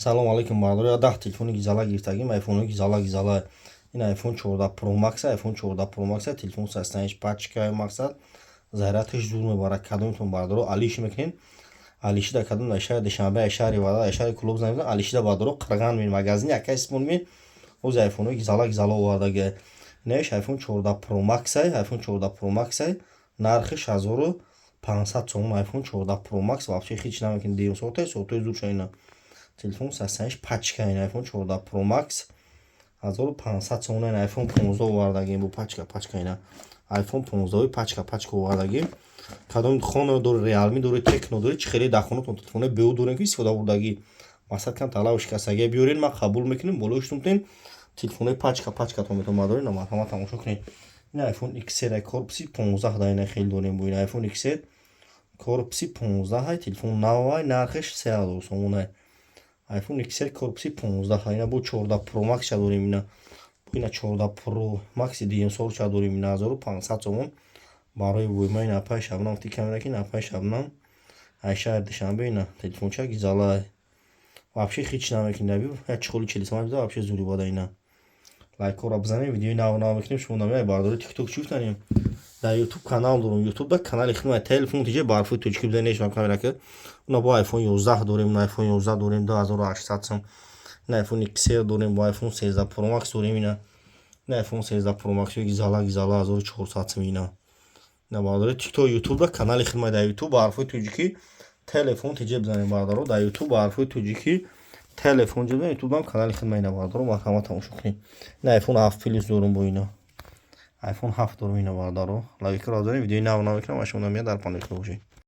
Салом алейкум, бардор. 10 телефони гизала гирифтагим, айфонои гизала гизала. Ин iPhone 14 Pro Max, iPhone 14 Pro Max, телефон состояниш пачка, мақсад, зарядкаш зур мебарад. Кадомтон, бардоро, алиш мекунед? Алишида кадом дар шаҳри Душанбе, ай шаҳри Ваҳдат, ай шаҳри Кӯлоб занг мезанад. Алишида, бардоро, Қирған мин магазини акай Исмон мин. Оз айфонои гизала гизала овардаги. Инаш iPhone 14 Pro Max, iPhone 14 Pro Max, нархиш 1500 сомон. iPhone 14 Pro Max вообще ҳеч намекунед. Дуюм сортай, сортои зурша ина. Телефон состояниш пачка, ин iPhone 14 Pro Max 1500 сомон. Ин iPhone 15 овардагим, бо пачка пачка. Ина iPhone 15 пачка пачка овардагим. Кадом хона дори, Realme дори, Tecno дори, чӣ хеле дар хонатон телефонои беу дорем, ки истифода бурдагӣ, мақсад, кам талаб шикастагия, биёред, ман қабул мекунем, болои шутумтен телефонои пачка пачкатон метавон бардоред. Марҳамат, тамошо кунед. Ин iPhone XR корпуси 15 да, ина хеле дорем бо ин iPhone XR корпуси 15, телефон навай, нархиш 3000 сомонай. iPhone XR корпуси 15. Ина бо 14 Pro Max ча дорем, ина бо ина 14 Pro Max дуюм сорча дорем, ина 1500 сомон. Барои войма ина апай Шабнам ти камера ки, апай Шабнам ай шаҳри Душанбе. Ина телефонча гизала, вообще ҳеч намекунед, як чехоли 40 сомон биза, вообще зури бада. Ина лайкҳоро бизанем, видеои нав нав мекунем. Шумо намеай, бардори, Тикток чӣ гуфтанем? Дар Ютуб канал дорум, Ютуб да канали хидмат телефон тиҷа барфои тоҷикӣ бизанем, нешмам камера ки. Уна бо iPhone 11 дорем, уна iPhone 11 дорем, 2800 сом. Ина iPhone XR дорем, бо iPhone 13 Pro Max дорем, ина iPhone 13 Pro Max гизала гизала, 1400 сом. Ина, бардори, Тикток, Ютуб да канали хидмат, дар Ютуб барфои тоҷикӣ телефон тиҷа бизанем, бардоро, дар Ютуб барфои тоҷикӣ телефон ҷа бизанем, Ютуб ам канали хидмат. Ина, бардоро, марҳамат, тамошо кунед. Ина iPhone 7 Plus дорум, бо ина iPhone 7 дорум. Ина, бародаро, лайкро бизанем, видеои нав нав мекунам ва шумо намеяд, дар паноҳи Худо бошед.